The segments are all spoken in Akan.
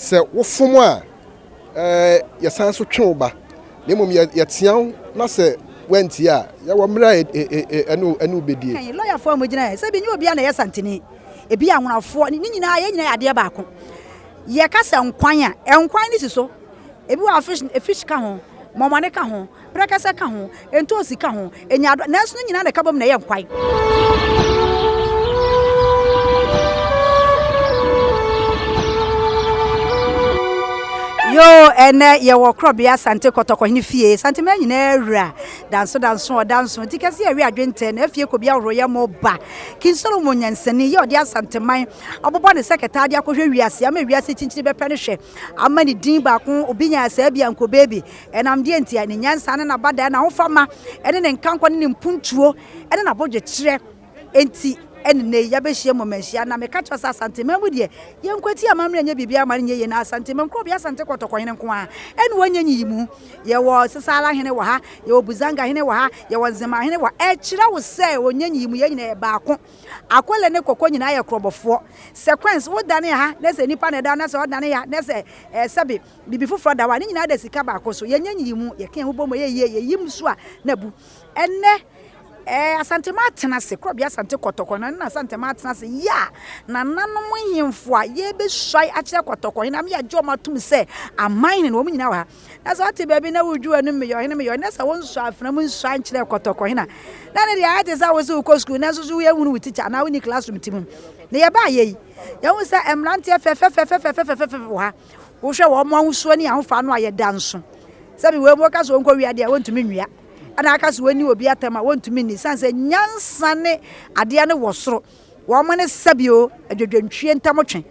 Sɛ wofom a, yɛsan nso twe wo ba, na mmom yɛtea wo na sɛ woantie a, yɛwɔ mmerɛ a ɛne wo bɛdie. Lɔyafoɔ a mogyina ha, sɛbi nyɛ obiara na ɛyɛ santene, ebi yɛ anwonafoɔ, ne nyinaa yɛn nyinaa yɛ adeɛ baako. Yɛka sɛ nkwan a, nkwan no si so. Ebi wɔ a fish ka ho, mɔmɔne ka ho, Prɛkɛsɛ ka ho, ntoosi ka ho, nyaadoa, nanso ne nyinaa na ɛka bom na ɛyɛ nkwan. Yoo, ɛnɛ yɛwɔ Korɔbea Asante Kɔtɔkɔhene fie, Santeman nyinaa wura, Danso Danso Ɔdanso, ti kɛse ɛwe adwentɛ, na afie kɔbi ahorow yɛ mo ba, King Solomon nyansani, yɛ ɔde Asanteman abobɔ ne sɛ kɛtaa de akɔhwɛ wiase, ama wiase kyinkyini bɛpɛ no hwɛ, ama ne din baako, obi nyaa saa bi anko baby. Ɛnam deɛ nti a? Ne nyansa ne n'abadaeɛ, n'ahofama ne ne nkankɔ ne ne mpuntuo ne n'abodwokyerɛ nti ɛne nnɛ yi yɛabɛhyia mu manhyia. Na meka kyerɛ wo sɛ Asanteman mu deɛ yɛnkwati amammerɛ nyɛ biribiara ma no nyɛ yie. Na Asanteman kuro bia Asante Kɔtɔkɔhene nko ara ɛne wɔnyɛ nyiyimu. Yɛwɔ Sesala hene wɔ ha, yɛwɔ Buzanga hene wɔ ha, yɛwɔ Nzema hene wɔ ha. Ɛkyerɛ wo sɛ wɔnyɛ nyiyimu, yɛn nyinaa yɛ baako. Akole ne Kɔkɔ nyinaa yɛ korɔbɔfoɔ. Sɛ Kwens wodane ha na sɛ nipa na ɛda na sɛ ɔdane ha na sɛ ɛɛ sɛbe Biribi foforɔ da hɔ a, ne nyinaa da sika baako so. Yɛnyɛ nyiyimu, yɛka yɛn ho bom, ɛyɛ yie, yɛyi mu so a, na abu. Ɛnnɛ, eh, Asantema atena ase, Korɔbea Asante Kɔtɔkɔ no, ɛno na Asantema atena ase yɛ a, nananom nhemfo a yɛrebɛsuae akyerɛ Kɔtɔkɔhene ama yɛagye wɔn atom sɛ aman hene no, wɔn nyinaa wɔ ha. Na sɛ wote baabi na wodwi w'anom meyɛ ɔhene, meyɛ ɔhene, na sɛ wonsɔ afena mu nsuae nkyerɛ Kɔtɔkɔhene a, na ɛno deɛ ayɛ te sɛ wo se wokɔ sukuu nanso so yɛnhunu wo tikya anaa wonni classroom ti mu. Na yɛbaayɛ yi, yɛhu sɛ mmeranteɛ fɛfɛfɛfɛfɛfɛfɛfɛ wɔ ha. Wohwɛ wɔn ahosuo ne ahofa ano a, yɛda nso. Sɛbi wei mu wɔka sɛ wɔnkɔ wia deɛ a, wɔntumi nwia. Ɛna aka sɛ wɔnni obi atɛm a, wɔntumi nni. Sane sɛ nyansa ne adeɛ no wɔ soro. Wɔn ne sɛbi o, adwadwantwie ntam twe.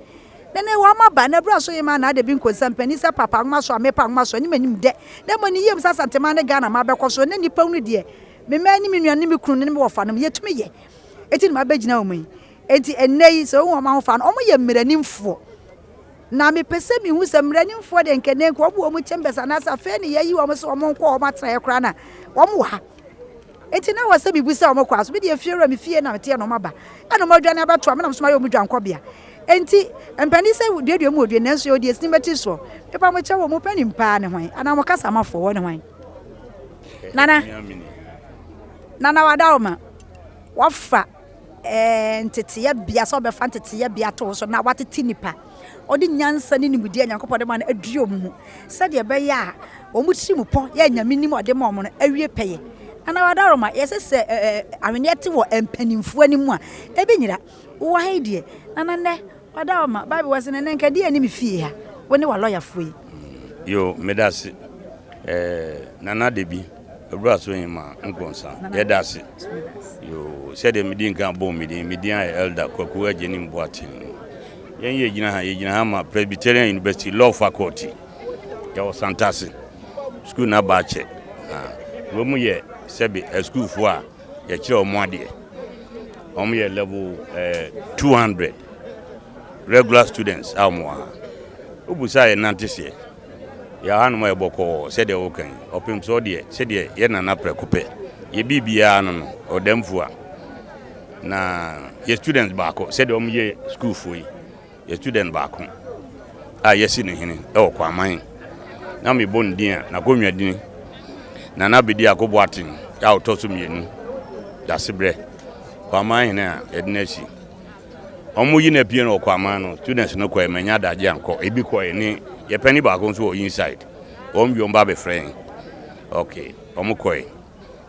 Ne ne wɔn aba, na abura so yema na ade bi nkonsa mpanin sɛ papa nwoma so a mepa nwoma so anim anim dɛ. Na mmɔ ne yiem sɛ Asanteman ne Ghana ma bɛkɔ so ne nnipa hunu deɛ me mma ne me nua ne me kunu ne me wɔfa nom yɛtumi yɛ. Enti na mabɛgyina wɔn yi. Enti ɛnnɛ yi sɛ wohu wɔn ahofa no, wɔyɛ mmaranimfoɔ. Na mepɛ sɛ mihu sɛ mmaranimfoɔ deɛ nka nnɛ nka wɔn wɔ wɔn chambers anaasɛ afei na yɛayi wɔn sɛ wɔn nkɔ wɔn atenaeɛ koraa na wɔn wɔ ha. Enti na wɔ sɛ mibu sɛ wɔn kɔ aso. Me deɛ fie wura me fie na meteɛ na wɔn aba. Ɛna wɔn adwane abɛto a me na nso mayɛ wɔn dwankɔbea. Enti mpanin sɛ duadua mu odue nanso yɛwɔ deɛ esini bɛte soɔ. Mepa mo kyɛw wɔn panin paa ne hwan anaa wɔn kasamafoɔ wɔ ne hwan? Nana Nana Wadaoma wafa ɛɛ nteteyɛ bea sɛ ɔbɛfa nteteyɛ bea to so na watete nipa. Ɔde nyansa ne nimdeɛ a Nyankopɔn de ma no adua wɔn mu sɛdeɛ ɛbɛyɛ a wɔn tirim pɔ yɛ Nyame nim a ɔde ma wɔn no awie pɛyɛ. Nana Wadaroma, yɛsɛ sɛ ɛɛ ahweneɛ te wɔ mpanimfoɔ anim a, ebi nyera. Wowɔ ha yi deɛ, Nana nnɛ, Wadaroma, Bible wɔ se nnɛ nka deɛ ɛne me fie ha, wo ne w'alɔyafoɔ yi. Yo, meda ase. Eh, Nana Debi, Owura Sohima Nkonsa, yɛda ase. Yoo, sɛdeɛ medi nkan bɔɔ me din, me din ayɛ Elder Kwaku Agyenim Boateng. Yɛn yɛgyina ha, yɛgyina ha ma Presbyterian University Law Faculty. Yɛwɔ Santase. Sukuu no aba akyɛ. Wɔn mu yɛ sɛbe asukuufoɔ a yɛkyerɛ wɔn adeɛ. Wɔn yɛ level eh, 200 regular students a wɔn wɔ ha. Wobusa yɛ nante seɛ. Yɛwɔ hanom a yɛ bɔkɔɔ sɛdeɛ woka yi, ɔpemsoɔ deɛ sɛdeɛ yɛ nana prɛko pɛ, yɛ biribiara no no, ɔdamfua. Na yɛ student baako sɛdeɛ wɔn yɛ sukuufoɔ yi, yɛ student baako a yɛsi ne hene ɛwɔ Kwaman. Na mebɔ ne din a, n'akonnwa dini. Nana Bedi Akobo Aten a ɔtɔ so mmienu, Dasebrɛ, Kwaman hene a yɛde no asi. Ɔmo yi na pie no ɔkɔ aman no students no kɔɛ manya adagye ankɔ ebi kɔɛ ne yɛ pɛni baako nso wɔ inside wɔn wie wɔn ba abɛfrɛ yɛn ok wɔn kɔɛ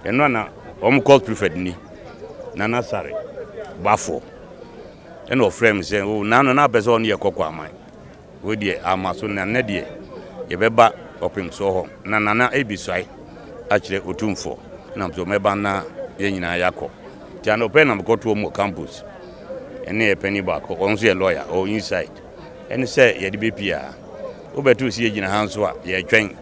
ɛno ana wɔn court prefect ni nana sare bafo ɛna ɔfrɛ mi sɛ o nana na apɛ sɛ ɔne yɛ kɔkɔ aman. Wei deɛ amma so na nnɛ deɛ yɛbɛba ɔpemsoɔ hɔ na Nana ɛbisuae akyerɛ Otumfoɔ nam so mɛba na yɛn nyinaa yɛakɔ. Nti anɔpa yi na mekɔto wɔn wɔ campus ɛne yɛ panin baako ɔno nso yɛ lawyer ɔwɔ inside ɛne sɛ yɛde bɛpie a wobɛto si yɛgyina ha nso a yɛretwɛn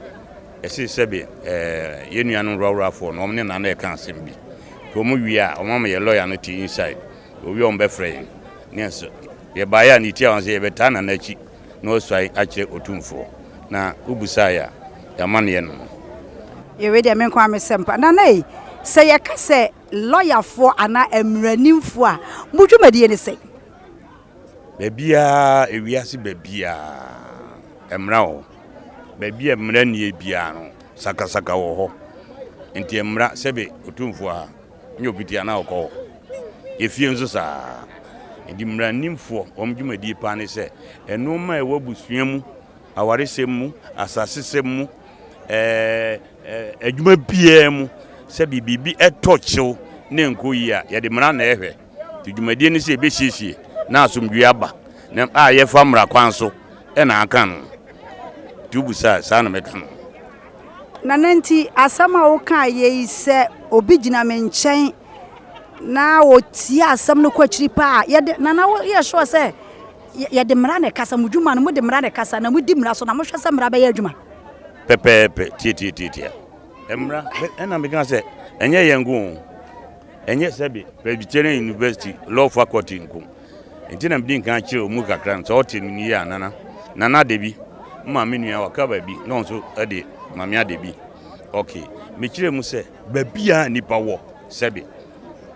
ɛse sɛbe ɛɛ yɛn nuanom wuraworafoɔ no wɔn ne Nana ɛka asɛm bi nti wɔn wie a wɔn ama yɛ lawyer no te inside Owie a wɔbɛfrɛ yɛn ne yɛn so. Yɛbaeɛ a ne ti a wɔn sɛ yɛbɛtaa Nana akyi na wasuae akyerɛ Otumfoɔ. Na wobusaeɛ a, yɛamanneɛ no no. Yɛ wei deɛ me nko ara me sɛm pa. Nana ei, sɛ yɛka sɛ lɔyafoɔ anaa mmaranimfoɔ a, mo dwumadie ne sɛn? Baabiara, ewiase baabiara. mmara wɔ hɔ. Baabi a mmara nnie biara no, sakasaka wɔ hɔ. Nti mmara, sɛbe Otumfoɔ a, nyɛ opiti a na ɔkɔ hɔ. Efie nso saa. Nti mmaranimfoɔ, wɔn dwumadie paa ne sɛ, nnoɔma a ɛwɔ abusua mu, awaresɛm mu, asasesɛm mu, ɛɛ adwuma biara mu, sɛbe biribi tɔ kyew na ɛnkɔ yie a, yɛde mmara na ɛhwɛ. Nti dwumadie ne sɛ yɛbɛsiesie na asomdwoeɛ aba, na a yɛfa mmara kwan so na aka no. Nti wobusa a, saa na mɛka no. Nana nti asɛm a wokaeɛ yi sɛ obi gyina me nkyɛn na ɔtie asɛm no kɔ akyiri paa a, yɛde, Nana woyɛ sure sɛ yɛde mmara na ɛkasa, mo dwuma no mode mmara na ɛkasa na modi mmara so na mohwɛ sɛ mmara bɛyɛ adwuma? Pɛpɛɛpɛ, tiatiatiatia. Mmara, ɛna meka sɛ ɛnyɛ yɛn nko o. Ɛnyɛ sɛbe Presbyterian University Law Faculty nko. Nti na medi nkan kyerɛ mu kakra no, sɛ ɔte no yie a, Nana. Nana Adebi, me maame nua, waka baabi na ɔno nso de Maame Adebi. Ok, mekyerɛ mu sɛ baabi a nnipa wɔ sɛbe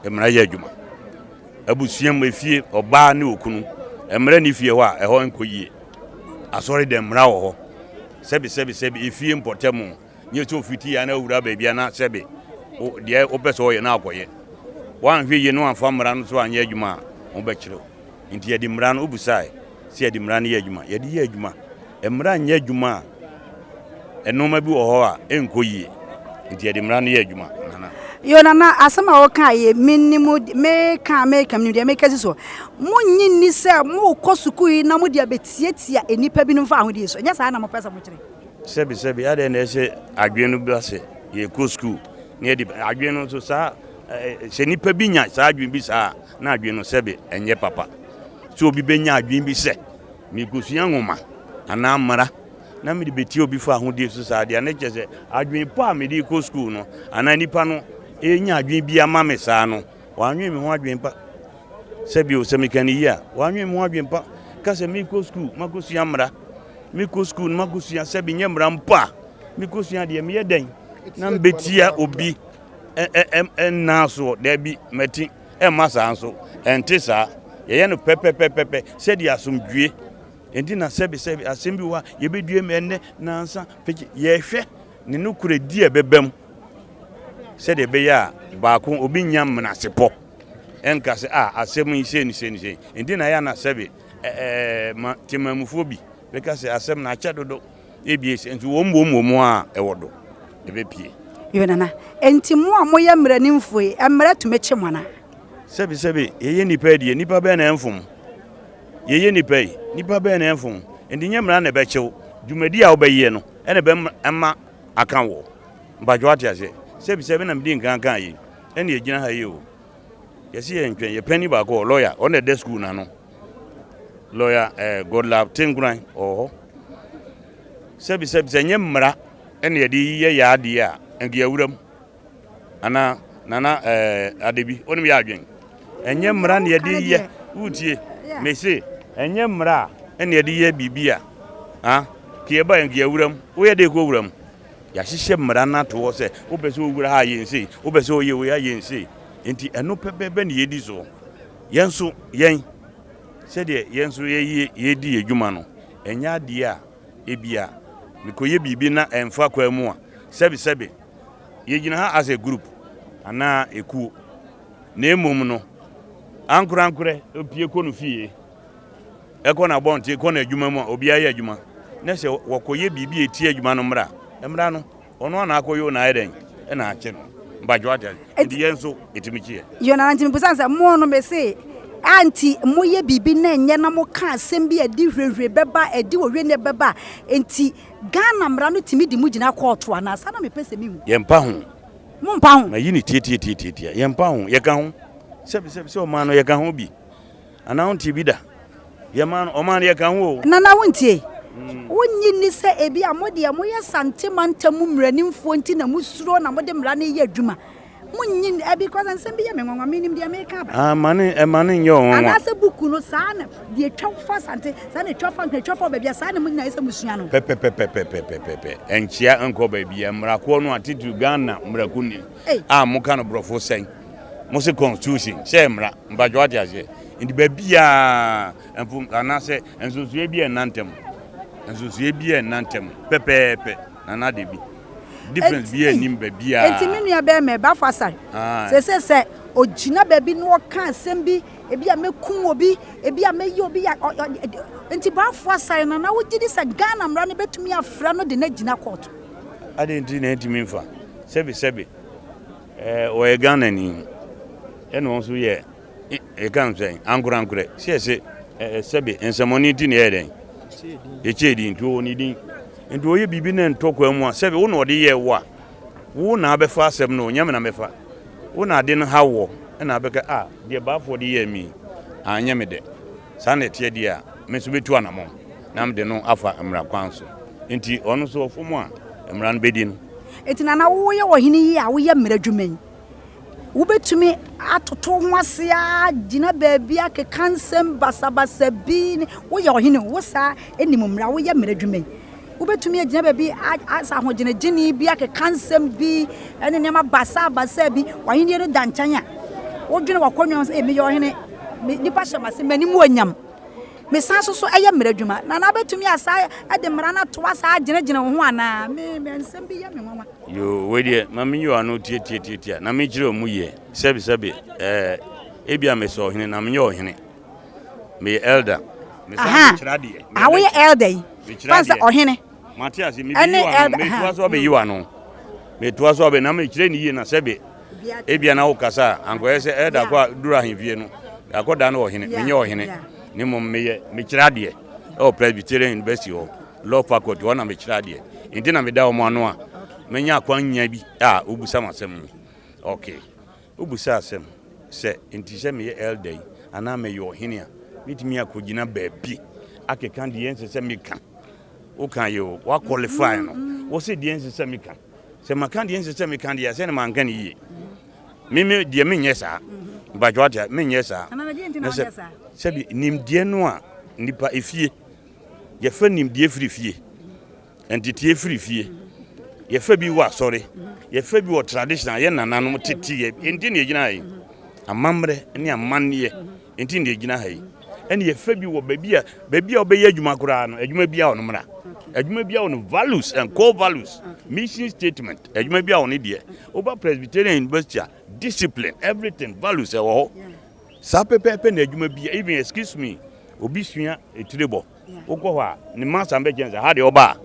mmara yɛ adwuma. Abusua mu, efie, ɔbaa ne okunu, mmara nni fie hɔ a, ɛhɔ nkɔ yie. Asɔre dɛm mmara wɔ hɔ. Sɛbe sɛbe sɛbe efie mpɔtam Nyɛ sɛ ofiti a na awura baabi a na sɛbe deɛ wopɛ sɛ ɔyɛ na akɔyɛ. Woanhwɛ yie na woamfa mmara no so anyɛ adwuma a, wɔbɛkyere wo. Nti yɛde mmara no, wobisae sɛ yɛde mmara no yɛ adwuma. Yɛde yɛ adwuma. Mmara nyɛ adwuma a, nnoɔma bi wɔ hɔ a ɛnkɔ yie. Nti yɛde mmara no yɛ adwuma, Nana. Yo Nana, asɛm a wokaa yi, menim, meka a meka, menim deɛ meka si soɔ. Monnye nni sɛ morekɔ sukuu yi na mode abɛtiatia nnipa binom fawohodie so. Ɛnyɛ saa na mopɛ sɛ mokyerɛ? Sɛbisɛbi, adɛn na ɛsɛ adwene no ba sɛ yɛkɔ sukuu na yɛde adwene no nso saa sɛ nipa bi nya saa adwene bi saa na adwene no sɛbi ɛnyɛ papa sɛ obi bɛnya adwene bi sɛ mekɔsua nwoma anaa mmara na mede bɛtie obi fa ahodie so saa deɛ ne kyɛ sɛ adwene pa a mede kɔ sukuu no anaa nipa no ɛnya adwene bi ama me saa no wɔanwene me ho adwene pa sɛbi o sɛ meka ne yie a wɔanwene me ho adwene pa ka sɛ mekɔ sukuu makɔsua mmara Mekɔ sukuu no makɔsua sɛ menyɛ mmara mpo a, mekɔsua deɛ meyɛ dɛn na mebɛtia obi nnaa soɔ? Daabi, mati ɛmma saa nso. Ɛnte saa. Yɛyɛ no pɛpɛpɛpɛpɛ sɛdeɛ asomdwie. Enti na sɛbesɛbe asɛm bi wɔ hɔ a yɛbɛdua mu ɛnnɛ, nansa, pɛkyi. Yɛhwɛ ne nokorɛdi a ɛbɛba mu sɛdeɛ ɛbɛyɛ a baako obi nnya mmenasepɔ ɛnka sɛ a asɛm yi sei ne sei ne sei. Enti na ɛyɛ a na sɛbe Ɛɛ ma temanmufoɔ bi bɛka sɛ asɛm no akyɛ dodo, ebie sɛ nso wɔn mmom wɔ mu a ɛwɔ do, ɛbɛpie. Yo Nana, enti mo a moyɛ mmaranimfoɔ yi, mmara tumi kye mo anaa? Sɛbi sɛbi, yɛyɛ nnipa yi deɛ, nnipa bɛn na ɛmfom? Yɛyɛ nnipa yi, nnipa bɛn na ɛmfom? Enti nyɛ mmara na ɛbɛkye wo, dwumadi a wobɛyɛ no ɛna ɛbɛma aka wo. Mpakyɛ wate aseɛ? Sɛbi sɛbi na medi nkan kaa yei, ɛna yɛgyina ha yi o. Yɛsi yɛ ntwɛn yɛ panyin baako wɔ lɔya ɔno na ɛda sukuu n'ano lɔya ɛɛ eh, Godlove Tenkuran ɔwɔ hɔ sɛbi sɛbi sɛ nyɛ mmara ɛna yɛde yɛ yɛ adeɛ a nka yɛwura mu anaa nana ɛɛ eh, adebi onim yɛ adwen ɛnyɛ mmara na yɛde yɛ wutie mese ɛnyɛ mmara a ɛna yɛde yɛ biribi a ah kìɛ ba yɛn kìɛ wura mu woyɛ de kɔ wura mu. Yɛahyehyɛ mmara no ato hɔ sɛ wopɛ sɛ wowura ha a yɛ nsei, wopɛ sɛ woyɛ wei a yɛ nsei. Enti ɛno pɛpɛɛpɛ na yɛdi soɔ. Yɛn nso, yɛn, sɛdeɛ yɛn nso yɛyɛ yɛdi yɛn dwuma no, ɛnyɛ adeɛ a ebia mekɔyɛ biribi na ɛmfa kwan mu a, sɛbesɛbe yɛgyina ha as a group anaa ekuo. Na mmom no, ankorankorɛ opie kɔ no fie. Ɛkɔ no abɔnten, kɔ no adwuma mu a, obiara yɛ adwuma. Na sɛ wɔkɔyɛ biribi a ɛtia adwuma no mmara a, mmara no, ɔno ara na akɔyɛ o na ayɛ dɛn? Ɛna akye no. Mpakyɛ wate ase? Nti yɛn nso, ɛtumi kye yɛn. Yo, Nana, nti mebisa no sɛ, mo no, mese, a nti moyɛ biribi na ɛnyɛ na moka asɛm bi a ɛde hwirehwire bɛba, ɛde owienie bɛba a, nti Ghana mmara no tumi de mo gyina kɔɔto anaa? Saa na mepɛ sɛ mehu. Yɛmpa ho. Mompa ho? Mayi no tiatiatiatia. Yɛmpa ho. Yɛka ho. Sɛbi sɛbi sɛ ɔman no, yɛka ho bi. Anaa wonte bi da? Yɛmaa no, ɔmaa no yɛka ho o. Nana wontie? Wonnye nni sɛ ebia mo deɛ moyɛ Sante mantam mu mmaranimfoɔ nti na mosuro na mode mmara no reyɛ adwuma? Monnye nni, eh, because nsɛm bi yɛ me nwanwa, menim deɛ mereka aba. Ah, ma ne, ɛma no nyɛ wo nwanwa. Anaasɛ buku no, saa na, deɛ ɛtwa fa Asante, saa na ɛtwa fa Nkran, ɛtwa fa baabi a, saa na mo nyinaa ɛsɛ sɛ mosua no. Pɛpɛpɛpɛpɛpɛpɛ, ɛnkyea nkɔ baabi a, mmarakoɔ no a, titiriw Ghana mmarakuo ni a moka no borɔfo sɛn? Mo se constitution, sɛ mmara. Mpakyɛ wate aseɛ? Nti baabiaa mfom anaasɛ nsonsoeɛ bi ɛnna ntam. Nsonsonoeɛ biara nna ntam pɛpɛɛpɛ Nana Debi. Difference biara nnim baabiara. Enti me nua bɛrima Bafo Asare, seesei sɛ ɔgyina baabi na ɔka asɛm bi, ebi a mɛkum obi, ebi a mɛyɛ obi ya, nti Bafo Asare Nana wogye di sɛ Ghana mmara no bɛtumi afrɛ no de no agyina kɔɔto? Adɛn nti na ɛntumi mfa? Sɛbe sɛbe, ɛɛ ɔyɛ Ghanani, ɛna ɔno nso yɛ Yɛka no sɛn? Ankorankorɛ. Sɛ yɛse ɛ sɛbe nsɛmɔne nti na yɛyɛ dɛn? Yɛkyɛɛ din nti ɔwɔ ne din. Nti ɔyɛ biribi na ɛntɔ kwan mu a, sɛbe wo na ɔde yɛɛ wo a, wo na abɛfa asɛm no, nyɛ me na mɛfa. Wo na ade no haw wɔ, ɛna abɛka, ah, deɛ baafoɔ de yɛɛ me yi, anyɛ me dɛ. Saa na ɛteɛ deɛ a, me nso bɛtu anamɔn na mede no afa mmara kwan so. Nti ɔno nso ɔfom a, mmara no bɛdi no. Nti Nana, woyɛ ɔhene yi a woyɛ mmara adwuma yi, Wobɛtumi atoto wo ho ase ara gyina baabi akeka nsɛm basabasa bi ne woyɛ ɔhene o, wo saa nim mmara, woyɛ mmara adwuma yi. Wobɛtumi agyina baabi asɛ ahogyinagyini bi akeka nsɛm bi ne nneɛma basabasa bi, w'ahennie no da nkyɛn a, wodwene w'akonnwa ho sɛ, meyɛ ɔhene, nnipa hyɛ m'ase, m'anim onyam. Mesan nso so yɛ mmara adwuma. Nana bɛtumi asa de mmara no atoa saa agyinagyina wo ho anaa? Me, nsɛm bi yɛ me nwanwa. Yoo, wei deɛ ma menyi w'ano tiatiatiatia na menkyerɛ ɔmu yie. Sɛbi sɛbi, ɛɛ, ebia mesɛ ɔhene na menyɛ ɔhene. Meyɛ elder. Mesan mekyerɛ adeɛ. Aha, woyɛ elder yi. Mekyerɛ adeɛ. Ɔhene. Mate ase, mebeyi w'ano, metoa so abɛyi w'ano. Metoa so abɛ, na mekyerɛ ne yie na sɛbi, ebia na wokasa a, ankɔyɛ sɛ elder kɔ a duru ahemfie no, akɔda no ɔhene. Menyɛ ɔhene. Ne mmom meyɛ, mekyerɛ adeɛ ɛwɔ Presbyterian University hɔ. Law faculty hɔ na mekyerɛ adeɛ nti na meda wɔn ano a manya akwanya bi a wobisa m asɛm yi. Okay, wobisa asɛm sɛ nti sɛ meyɛ elder yi anaa meyɛ ɔhene a metumi akɔgyina baabi akeka deɛ ɛnsɛ sɛ meka. Woka yɛ o, woaqualify no. Wo se deɛ ɛnsɛ sɛ meka. Sɛ maka deɛ ɛnsɛ sɛ meka deɛ a sɛ ne manka ne yie. Me me deɛ menyɛ saa. Mpatwa wate menyɛ saa. Na sɛ sɛbi nimdeɛ no a nipa efie Yɛfa nimdeɛ firi fie. Nteteɛ firi fie. Yɛfa bi wɔ asɔre. Yɛfa bi wɔ traditional yɛ nananom tete yɛ. Nti na yɛgyina ha yi. Amammerɛ ne amanneɛ nti na yɛgyina ha yi. Ɛne yɛfa bi wɔ baabi a baabi a wobɛyɛ adwuma koraa no, adwuma bi a ɔno mmra. Adwuma bi a ɔno values and core values, mission statement, adwuma bi a ɔno deɛ. Woba Presbyterian University a, discipline, everything, values ɛwɔ hɔ. Saa pɛpɛɛpɛ na adwuma bi even excuse me obi sua etire bɔ wokɔ hɔ a ne mma san bɛkyɛn sɛ ha deɛ ɔba a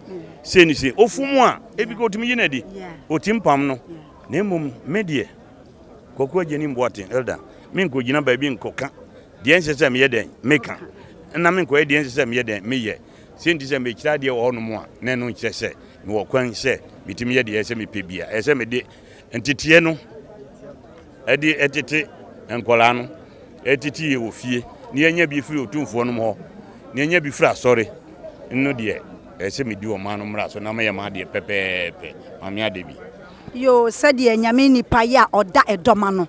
sei ne sei ofu mu a ebi ka otumi yi no adi otim pam no na mmom me deɛ Kwaku Agyenim Boateng elder menkɔgyina baabi nkɔka deɛ ɛnsɛ sɛ meyɛ dɛn meka na menkɔyɛ deɛ ɛnsɛ sɛ meyɛ dɛn meyɛ sɛ nti sɛ mekyerɛ adeɛ wɔ hɔnom a na ɛno nkyerɛ sɛ mewɔ kwan sɛ metumi yɛ deɛ ɛsɛ mepɛ bia ɛsɛ sɛ mede nteteɛ no de tete nkwadaa no, tete yɛ wɔ fie, na yɛnya bi firi otumfoɔ nom hɔ, na yɛnya bi firi asɔre no deɛ, ɛsɛ sɛ medi ɔman no mmara so na meyɛ m'adeɛ pɛpɛɛpɛ. Maame ade bi. Yoo, sɛdeɛ Nyame nipa yɛ a ɔda ɛdɔm ano.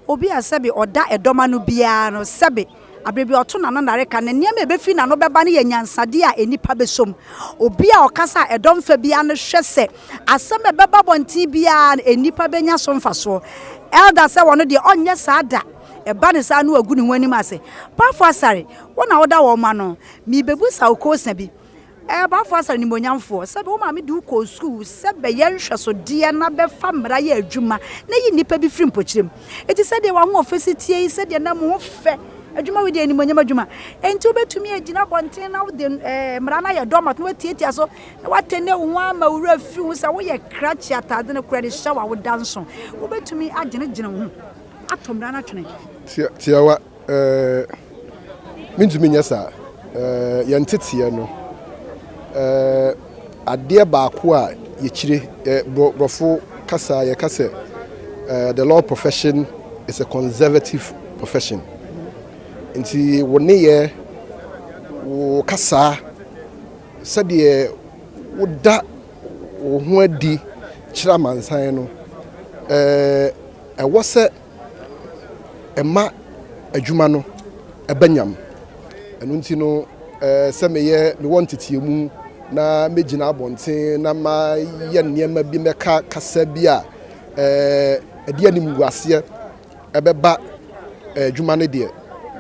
Obi a sɛbe ɔda ɛdɔm ano biara no, sɛbe Bere bi ɔto n'ano nnareka, na nneɛma a ebefi n'ano bɛba no yɛ nyansade a nnipa beso mu. Obi a ɔkasa a ɛdɔm fa biara no hwɛ sɛ asɛm a ɛbɛba abɔnten biara no, nnipa benya so mfaso. Elder sɛ ɔno deɛ, ɔnyɛ saa da. Ɛba no saa na wagu ne ho anim ase. Bafo Asare, wo na woda wɔn ano. Mirebebisa wo kosa bi. Ɛɛ, Bafo Asare animuonyamfoɔ, sɛbe wo maame de wo kɔɔ sukuu sɛ bɛyɛ nhwɛsodeɛ na bɛfa mmara yɛ adwuma na yi nnipa bi firi mpokyerɛ mu. Enti sɛdeɛ w'ahoɔfɛ si teɛ yi, sɛdeɛ na mo ho fɛ, adwuma wei deɛ animuonyam adwuma. Enti wobɛtumi agyina abɔnten na wode ɛɛ mmara no ayɛ dɔmat na woatiatia so na woatene wo ho ama wo werɛ afiri ho sɛ woyɛ krakye ataade no koraa de hyɛ wo a woda nso. Wobɛtumi agyenegyene wo ho ato mmara no atwene. Tiawa. Eh, mentumi nyɛ saa. Eh, yɛn nteteɛ no, eh, adeɛ baako a yɛkyire, eh, borɔfo kasa yɛka sɛ, eh, the law profession is a conservative profession. Nti wo nneyɛɛ, wo kasaa, sɛdeɛ woda wo ho adi kyerɛ amansan no, eh, ɛwɔ sɛ ɛma adwuma no ba nyam. Ɛno nti no, sɛ meyɛ mewɔ nteteɛ mu na mɛgyina abɔnten na mayɛ nneɛma bi mɛka kasa bi a ɛde animguaseɛ ɛbɛba adwuma no deɛ,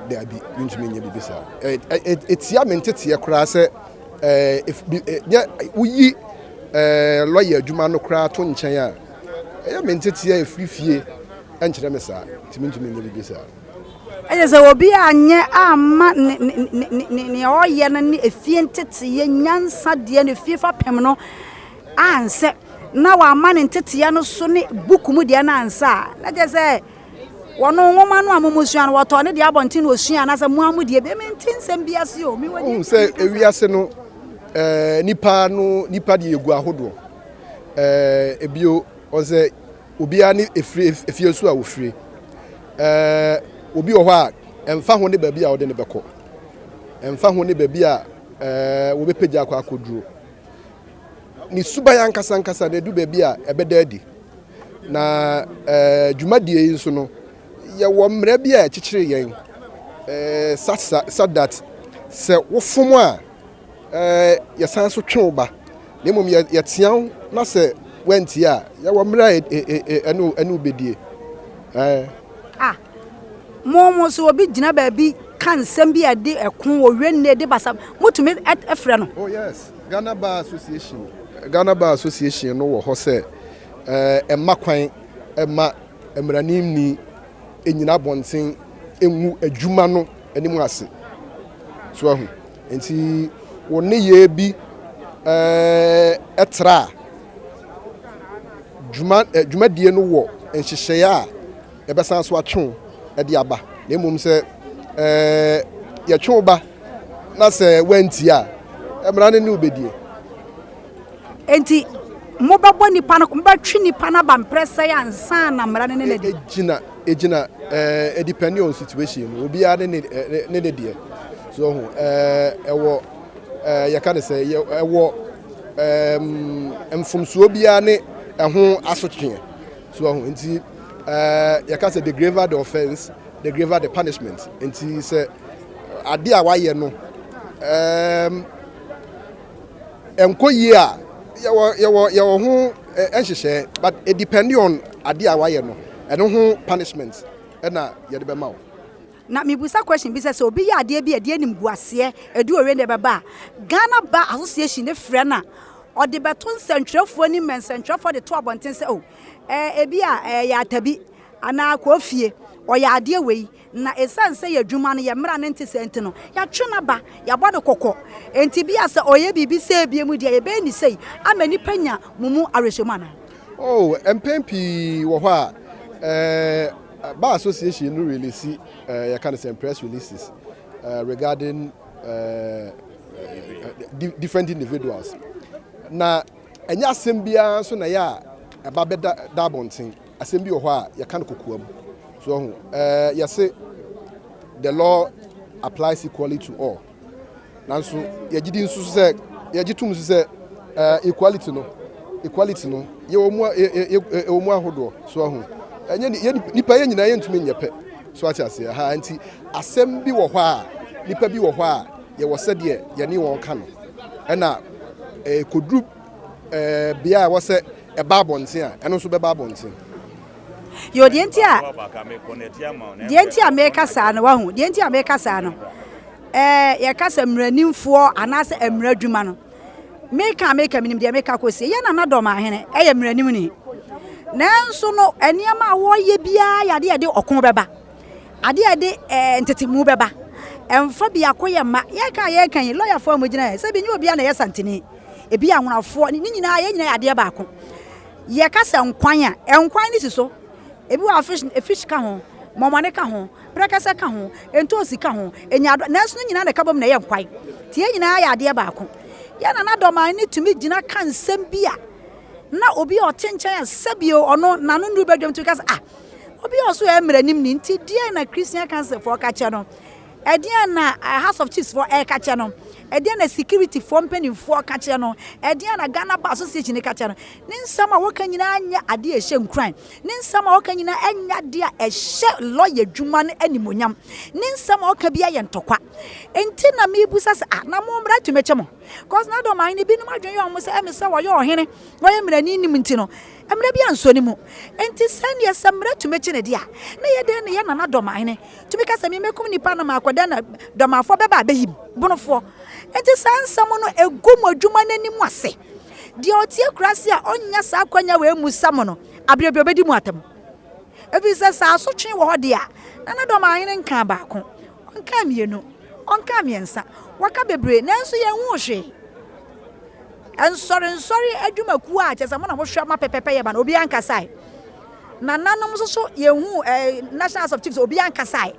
daabi, mentumi nyɛ biribi saa. Ɛtia me nteteɛ koraa sɛ Ɛɛ if bi nyɛ woyi ɛɛ lɔya adwuma no koraa to nkyɛn a, ɛyɛ me nteteɛ a ɛfiri fie ɛnkyerɛ me saa, nti mentumi nyɛ biribi saa. Ɛyɛ sɛ obi anyɛ amma ne ne ne ne nea ɔyɛ no ne efie nteteɛ nyansa deɛ no efie fapem no ansɛ na wamma ne nteteɛ no so ne buku mu deɛ no ansɛ a, na kyerɛ sɛ Wɔn nwoma no a mo sua no, wɔtɔɔ ne deɛ abɔnten na osua anaasɛ mo ara mo deɛ bi. Mente nsɛm bi ase o. Mewɔ deɛ sɛ ewiase no ɛɛ nipa no nipa deɛ egu ahodoɔ ɛɛ ebio ɔsɛ obiara ne efiri efie so a ofiri ɛɛ obi wɔ hɔ a ɛnfa ho ne baabi a ɔde ne bɛkɔ ɛnfa ho ne baabi a ɛɛ wɔbɛpagya akɔ akɔduro ne suban ankasa ankasa na edu baabi a ɛbɛda adi. Na eh, dwumadie yi nso no, yɛwɔ mmara bi a ɛkyekyere yɛn eh, such, such that sɛ wofom a eh, yɛsan so twe wo ba na mmom yɛtea wo na sɛ woantie a yɛwɔ mmara a ɛne ɛne wobɛdie. Eh. Ah, mo mo so obi gyina baabi ka nsɛm bi a ɛde ɛko owie nne de basa motumi frɛ no. Oh yes, Ghana Bar Association Ghana Bar Association no wɔ hɔ sɛ ɛmma kwan mma mmaranimni nnyina abɔnten ngu adwuma no anim ase. So ahu? Nti wo nneyɛɛ bi tra a, dwuma, dwumadie no wɔ nhyehyɛeɛ a ɛbɛsan so atwe wo de aba. Na mmom sɛ yɛtwe wo ba na sɛ woantie a, mmara no ne wo bɛdie. Enti mobɛbɔ nnipa no, mobɛtwe nnipa no aba mprɛsɛe ansa na mmara no ne no adi. Egyina, egyina, ɛɛ, depending on situation no, obiara ne ne ne ne deɛ. So ɔho, ɛɛ, ɛwɔ, ɛɛ, yɛka ne sɛ, yɛ, ɛwɔ, ɛɛm, mfomsoɔ biara ne ɛho asotweɛ. So ɔho, nti, ɛɛ, yɛka sɛ the graver the offence, the graver the punishment. Nti sɛ adeɛ a wayɛ no, ɛɛm, ɛnkɔ yie a yɛwɔ yɛwɔ yɛwɔ ho nhyehyɛɛ but it depend on adeɛ a wayɛ no ɛno ho punishment ɛna yɛde bɛma wo. Na mebusa question bi sɛ sɛ obi yɛ adeɛ bi a ɛde animguaseɛ ɛde owie na ɛbɛba a Ghana Bar Association ne frɛ no a ɔde bɛto nsɛntwerɛfoɔ anim ma nsɛntwerɛfoɔ de to abɔnten sɛ oh ɛɛ ebi a ɛyɛ atabi anaa kɔɔfie ɔyɛ adeɛ wei Na esiane sɛ yɛn adwuma no, yɛn mmara no nte saa nti no, yɛatwe no aba, yɛabɔ no kɔkɔ. Enti ebia sɛ ɔyɛ biribi sɛɛ bio mu deɛ, yɛbɛyɛ no sei ama nnipa anya mo mu awerɛhyɛmu anaa? Oh, mpɛn pii wɔ hɔ a, eh, Bar Association no release, eh, yɛka no sɛn, press releases eh, regarding eh, different individuals. Na ɛnyɛ asɛm biara nso na ɛyɛ a ɛba bɛda da abɔnten. Asɛm bi wɔ hɔ a yɛka no kokoam. So ɔho, ɛɛ yɛse the law applies equally to all. Nanso yɛgye di nso sɛ yɛgye tom nso sɛ ɛɛ equality no equality no yɛwɔ mu ɛwɔ mu ahodoɔ. So ɔho, ɛnyɛ yɛ nipa yɛ nyinaa yɛntumi nyɛ pɛ. So ate aseɛ ha nti asɛm bi wɔ hɔ a nipa bi wɔ hɔ a yɛwɔ sɛdeɛ yɛne wɔn ka no ɛna ɛɛ koduru ɛɛ bea a ɛwɔ sɛ ɛba abɔnten a, ɛno nso bɛba abɔnten. Yo, deɛ nti a deɛ nti a meka saa no wahu deɛ nti a meka saa no ɛɛ yɛka sɛ mmaranimfoɔ anaasɛ mmara adwuma no meka a meka menim deɛ meka kɔsie yɛ nana dɔm ahene ɛyɛ mmaranimni nanso no nneɛma a wɔyɛ biara yɛ adeɛ a ɛde ɔko bɛba adeɛ a ɛde ɛɛ ntetemu bɛba ɛmfa biako yɛ mma yɛka a yɛka yi lɔyafoɔ a wɔgyina yɛ sɛ bi nyɛ obiara na ɛyɛ santini Ebi yɛ anwonafoɔ, ne nyinaa yɛn nyinaa yɛ adeɛ baako. Yɛka sɛ nkwan a, nkwan no si so. Ebi wɔ a fish, fish ka ho, mɔmɔne ka ho, prɛkɛsɛ ka ho, ntoosi ka ho, nyaadoa, nanso ne nyinaa na ɛka bom na ɛyɛ nkwan. Nti yɛn nyinaa yɛ adeɛ baako. Yɛn nana Dɔman no tumi gyina ka nsɛm bi a na obi a ɔte nkyɛn a sɛbio ɔno n'ano nnuru badwam tumi ka sɛ ah, obi a ɔso yɛ mmaranim ni nti deɛn na Christian Council foɔ ka kyerɛ no? Ɛdeɛn na House of Chiefs foɔ ɛreka kyerɛ no? Ɛdeɛn na security foɔ mpanimfoɔ ka kyerɛ no? Ɛdeɛn na Ghana Bar Association ka kyerɛ no? Ne nsɛm a wɔka nyinaa nyɛ adeɛ a ɛhyɛ nkuran. Ne nsɛm a wɔka nyinaa nyɛ adeɛ a ɛhyɛ lɔya adwuma no animuonyam. Ne nsɛm a wɔka biara yɛ ntɔkwa. Enti na mebusa sɛ, ah, na mo mmara tumi kye mo? Cause na dɔm ahene binom adwene yɛ wɔn sɛ ɛme sɛ wɔyɛ ɔhene, wɔyɛ mmarani nim nti no, mmara bi ansɔ ne mu. Enti sɛdeɛ sɛ mmara tumi kye ne deɛ a, na ɛyɛ dɛn na yɛ nana dɔm ahene tumi ka sɛ, Memmɛkum nnipa na makɔda na dɔmafoɔ bɛba abɛyi me. Bonofoɔ. Enti saa nsɛm no ɛgu mo adwuma no anim ase. Deɛ ɔte akuraase a ɔnnya saa akwanya wei mmusa mo no, aberɛ bi ɔbɛdi mo atɛm. Ɛfiri sɛ sɛ asotwe wɔ hɔ deɛ a, Nana Dɔmahene nkaa baako, ɔnkaa mmienu, ɔnkaa mmiɛnsa, waka bebree nanso yɛnhuu hwee. Nsɔrensɔre adwumakuo a kyerɛ sɛ mo na mohwɛ ma pɛpɛpɛ yɛ ba no, obiara nkasae. Nananom nso so yɛnhuu eh, National House of Chiefs, obiara nkasae.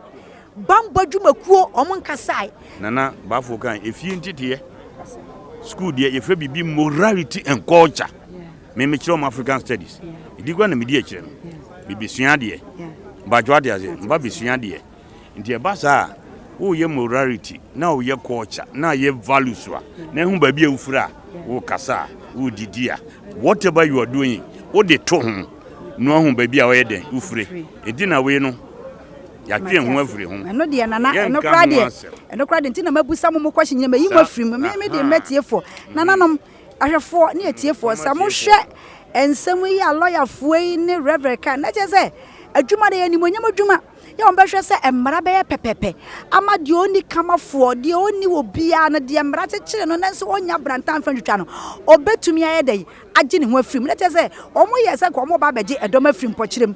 Bammɔ adwumakuo, wɔn nkasae. Nana Bafo kan efie nteteɛ school deɛ yɛfrɛ biribi morality and culture me mekyerɛ wɔn African studies ɛdi kora na medi akyerɛ no mebɛsua adeɛ badwo ade aseɛ mba bɛsua adeɛ nti ɛba saa a woyɛ morality na woyɛ culture na yɛ values a na ɛho baabi a wofiri a wokasa a wodidi a whatever you are doing wode to ho na wahu baabi a wɔyɛ dɛn wofire ɛnti na wei no Yɛatwe yɛn ho afiri ho. Ɛno deɛ nana, ɛno Yɛnka koraa ho deɛ, asɛm. ɛno koraa deɛ nti na mabusa mo mo question nyina mayi mo Saa, afiri mu. Me me deɛ aha. mɛtiefoɔ, nananom, ahwɛfoɔ ne atiefoɔ, sɛ Mama mohwɛ nsɛm yi a lɔyafoɔ yi ne reverend ka, na kyerɛ sɛ adwuma no yɛ animuonyam adwuma. Yɛ wɔn bɛhwɛ sɛ mmara bɛyɛ pɛpɛpɛ ama deɛ ɔnni kamafoɔ, deɛ ɔnni obiara no, deɛ mmara kyekyere no nanso ɔnnya brantan mfa ntwitwa no, ɔbɛtumi ayɛ dɛn agye ne ho afiri mu. Na kyerɛ sɛ wɔyɛ sɛ nka wɔreba abɛgye ɛdɔm afiri mpɔkyerɛ mu.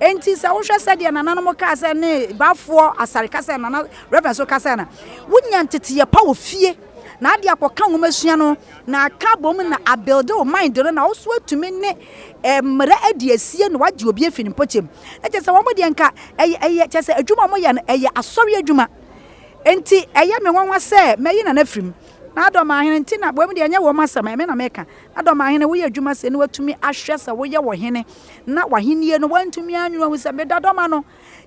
Enti sɛ wohwɛ sɛdeɛ nananom kaa sɛ ne Bafoɔ Asare ka sɛ nana Reverend so ka sɛ na wonya nteteyɛ pa wɔ fie na ade akɔka nwomasua no na aka abom na abuilde wo mind no na wo so atumi ne mmara adi asie na wagye obi afi ne mpɔkyɛm. Na kyerɛ sɛ wɔn deɛ nka ɛyɛ ɛyɛ kyerɛ sɛ adwuma a wɔyɛ no ɛyɛ asɔre adwuma. Enti ɛyɛ me nwanwa sɛ mayi nana afiri mu. Na adɔm ahene nti na wɔn deɛ ɛnyɛ wɔn asɛm ɛme na meka. Adɔm ahene woyɛ adwuma sei na watumi ahwɛ sɛ woyɛ ɔhene na w'ahennie no woantumi anwene ahu sɛ meda dɔm ano.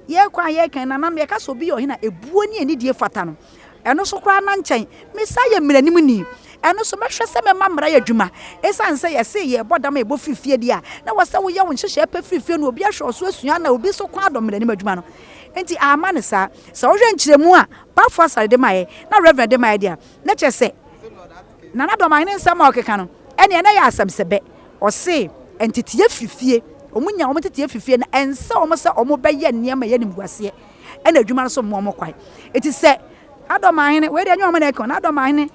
Yɛkɔ a yɛka yi nananom yɛka sɛ obi yɛ ɔhene a ebuo ne anidie fata no. Ɛno so koraa na nkyɛn mesan yɛ mmaranimni. Ɛno so mɛhwɛ sɛ mɛma mmara yɛ adwuma. Esiane sɛ yɛse yɛrebɔ dam a yɛbɔ firi fie deɛ a, na ɛwɔ sɛ woyɛ wo nhyehyɛɛ pɛ firi fie na obi ahwɛ wo so asua na obi nso kɔn adɔ mmaranim adwuma no. Enti amma no saa. Sɛ wohwɛ nkyerɛmu a Baffour Asare de maeɛ na Rev. de maeɛ deɛ a, na kyerɛ sɛ Nana Dɔmahene nsɛm a ɔkeka no, ɛneɛ na ɛyɛ asɛmsɛbɛ. Ɔse nteteɛ firi fie, wɔn nya wɔn nteteɛ firi fie na ɛnsɛ wɔn sɛ wɔn bɛyɛ nneɛma ɛyɛ animguaseɛ ɛna adwuma no so mmoa wɔn kwan. Eti sɛ Adɔmahene, wei deɛ ɛnyɛ wɔn na ɛka o, na Adɔmahene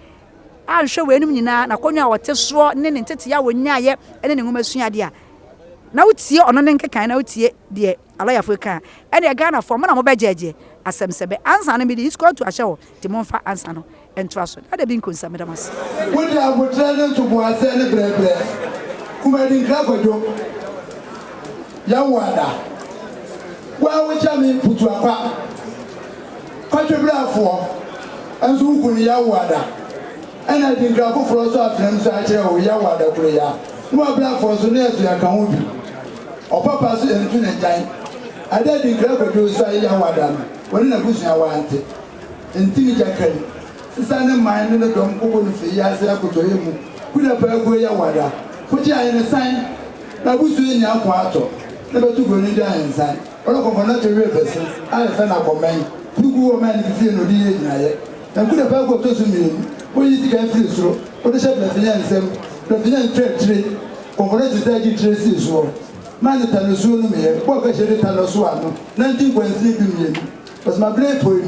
anhwɛ weinom nyinaa, n'akonnwa a ɔte soɔ ne ne nteteɛ a ɔnyaeɛ ne ne nwoma suadeɛ a, na wotie ɔno ne nkekaeɛ na wotie deɛ alɔyafoɔ ka a, ɛneɛ Ghanafoɔ mo na mobɛgyɛɛgyeɛ asɛm sɛ bɛ ansa no mede is kɔɔtu ahyɛ hɔ nti momfa ansa no ntoa so. Dada bi nkonsa meda mo ase. Wode aboterɛ ne ntoboaseɛ ne brɛbrɛ Kumadi Nkra Kwadwo Yɛwo ada Wo a wokyɛ me Putuakwa Kwadwo Brafoɔ nso wo kunu Yɛwo ada Ɛna adinkra foforɔ nso afena mu so akyerɛ wo Yɛwo ada kuro ya Ne wabrafoɔ nso ne yɛso yɛka ho bi Ɔpapa so yɛnto ne gyan Ada adinkra Kwadwo nso a Yɛwo ada no Wɔne n'abusua wante Enti ne gyakari sesa ne man ne ne dɔm kɔbɔ no firi wiase akotɔeɛ mu kuda paa guo yɛ wada kogye ahene san na abusua nyi ako atɔ na bɛto broni de ahensan ɔno kɔmfɔ na to werɛ bɛse ayɛ fɛ na kɔmɛn purugu wɔ man ne fifie na ɔde yɛ gyinaeɛ na kuda paa guo ɔtɔ so mmienu ɔyi sika firi soro ɔde hyɛ brɛfenyɛ nsam brɛfenyɛ ntwa tire kɔmfɔ na to sɛ gye tire sii soɔ man ne tanosuo no meɛ bɔɔ kɛhyɛ de tanoso ano nanti nkwansini 12. Ɔsoma bere pue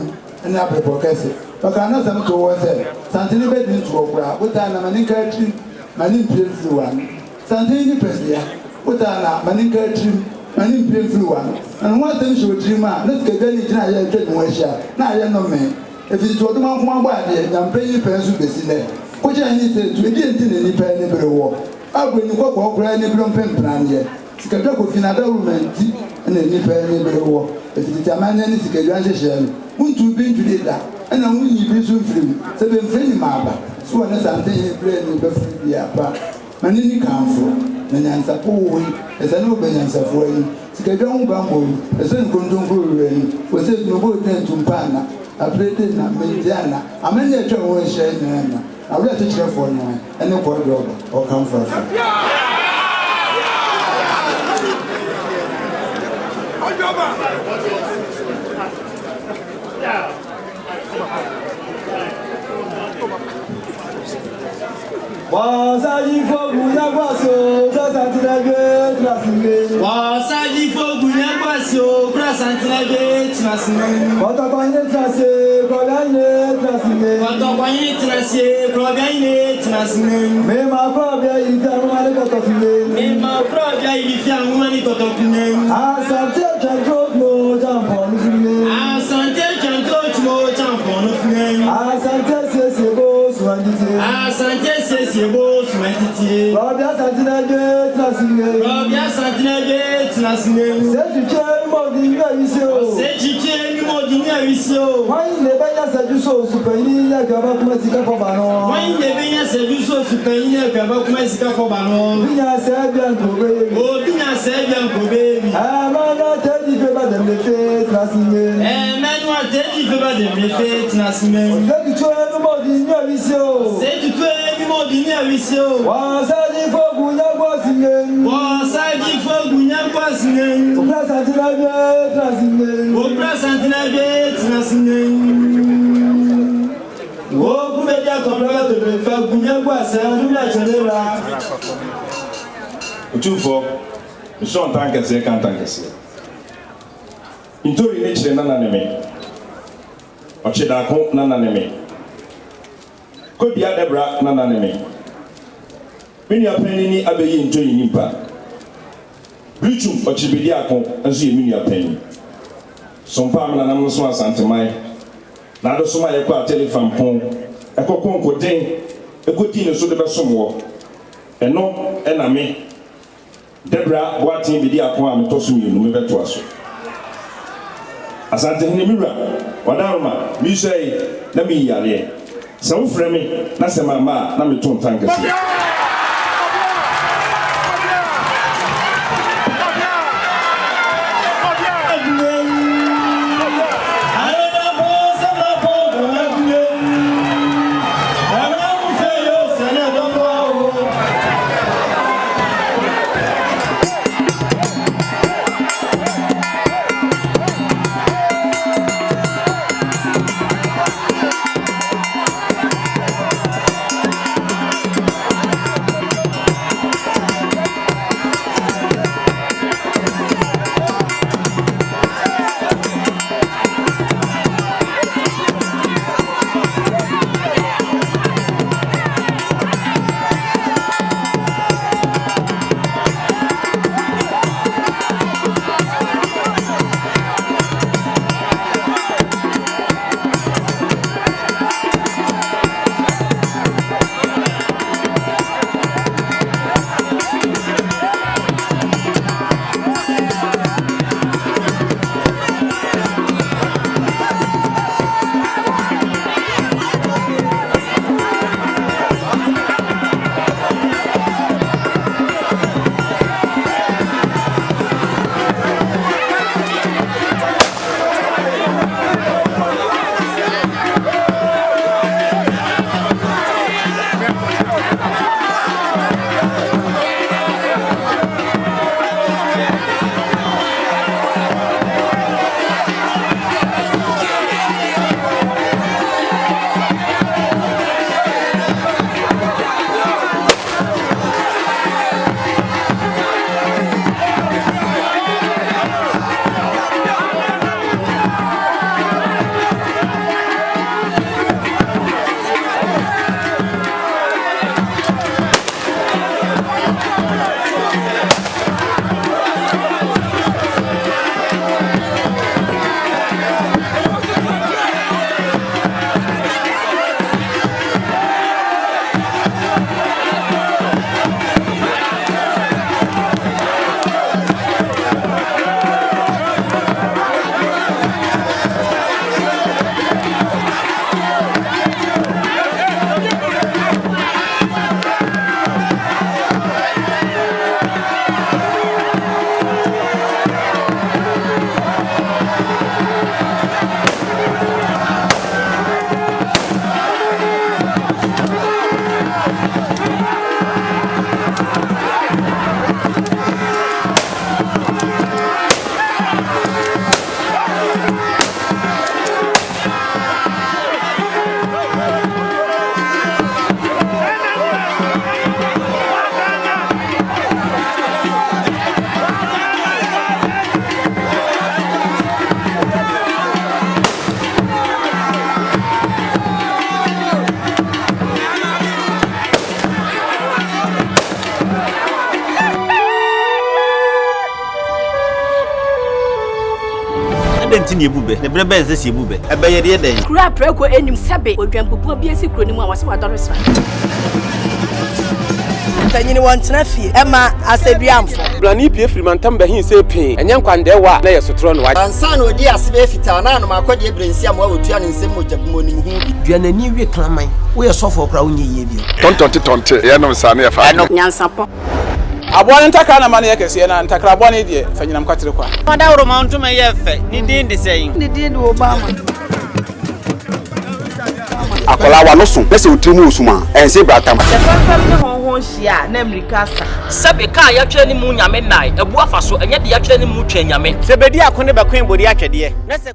no ne abrɛbɔ kɛse. Ɔkaa n'asɛm too hɔ sɛ, Santene bɛdi ntoɔ koraa, botaa na ma ne nka tirim, ma ne mpue mfiri w'ano. Santene nipadua, botaa na ma ne nka tirim, ma ne mpue mfiri w'ano. Na ne ho asɛm hyɛ wo tirim a, na sikadwa ne gyinaeɛ a atwa ne ho ahyia, na ayɛ nnome. Ɛfiri tete ɔdomankoma bɔɔ adeɛ, nyampanyin pɛn so bɛsi nnɛ. Kokyɛ ne sɛ tu, ɛdeɛn nti na nnipa ani bere woɔ? A buroni kɔkɔɔ koraa ani bere mpempenaneɛ. Sikadwa Kofi n'adawuruma nti na nnipa ani bere wɔ. Efi tete amanneɛ ne sikadwa nhyehyɛe no, wontuu bi ntwiri da, ɛnna wonyii bi nso mfirii mu. Sɛ bemfiri nim aba, so wɔ ne santen bere ne bɛfiri dua pa ma ne ni kamfo, na nyansapɔ wɔ hɔ yi, ɛsɛ ne ɔbɛ nyansafoɔ ani. Sikadwa ho bammɔ yi, ɛsɛ ne kontonkuro werɛ ni, wɔ sɛ tumi bɔ ogyina ntumpa anna, apirede nna, mmentia nna, amanneɛ a atwa ho ahyia nyinaa nna. Awerɛkyekyerɛfoɔ no ne kɔɔdrɔba ɔkamfo afo. Otumfoɔ, mesɔ ntankɛseɛ ka ntankɛseɛ. Ntori ne kyere nana ne me. Ɔkye daako nana ne me. Kodua Dɛbra nana ne me. Me nua panin ni abɛyi Ntori nyimpa. Birikyum Ɔkye Bediako nso yɛ me nua panin. Sompa a me nananom som Asanteman na adesom a yɛkɔ Atelefam pon ɛkɔ konkoden ɛkɔdii ne so de bɛsom wɔ. Ɛno na me, Debra Boateng Bediako a metɔ so mienu mebɛtoa so. Asantehene, me wura, Wadaroma, mesuae na meyi yareɛ. Sɛ wofrɛ me na sɛ mamma a, na meto ntankɛseɛ. Adɛn nti na yɛbu bɛ? Na berɛ bɛn na ɛsɛ sɛ yɛbu bɛ? Ɛbɛ yɛde yɛ dɛn? Kuro a prako nnim sɛbe odwanbubuo bi asi kuro no mu a wɔse wadɔre sra. Mpanyini wɔntena fie ɛma asɛduamfo. Brane pue firi mantam bɛhe sɛ pee, ɛnyɛ nkwandɛɛwa a na ɛyɛ sotorɔ no. Ansa na ɔdii ase bɛyɛ fitaa na anom akɔdeɛ berɛ nsi amoa wɔtua ne nsam mogya bi mu ɔnim ho bi. Dua n'ani we kraman. Woyɛ sɔfoɔ koraa wonyɛ yie bio. Tɔntɔnte tɔnte, yɛnom saa na yɛfa Ɛno. Nyansapɔ. Aboa no ntakra na ma no yɛ kɛseɛ, na ntakra bɔne deɛ, fa nyinam kwatere kwa. Ɔdawuroma ntoma yɛ fɛ, ne din de sɛn? Ne din de Obama. Akwadaa w'ano so na sɛ wo tiri mu wɔ sum a, ɛnse bratam. Sɛ fɛmfɛm ne hɔnhɔn hyia a, na mmirika asa. Sɛbe ka a yɛatwerɛ ne mu Nyame nnae, abu afa so, ɛnyɛ deɛ yɛatwerɛ ne mu Twɛn Nyame. Sɛ bedi ako ne bɛkoe bodi atwɛdeɛ, na sɛ.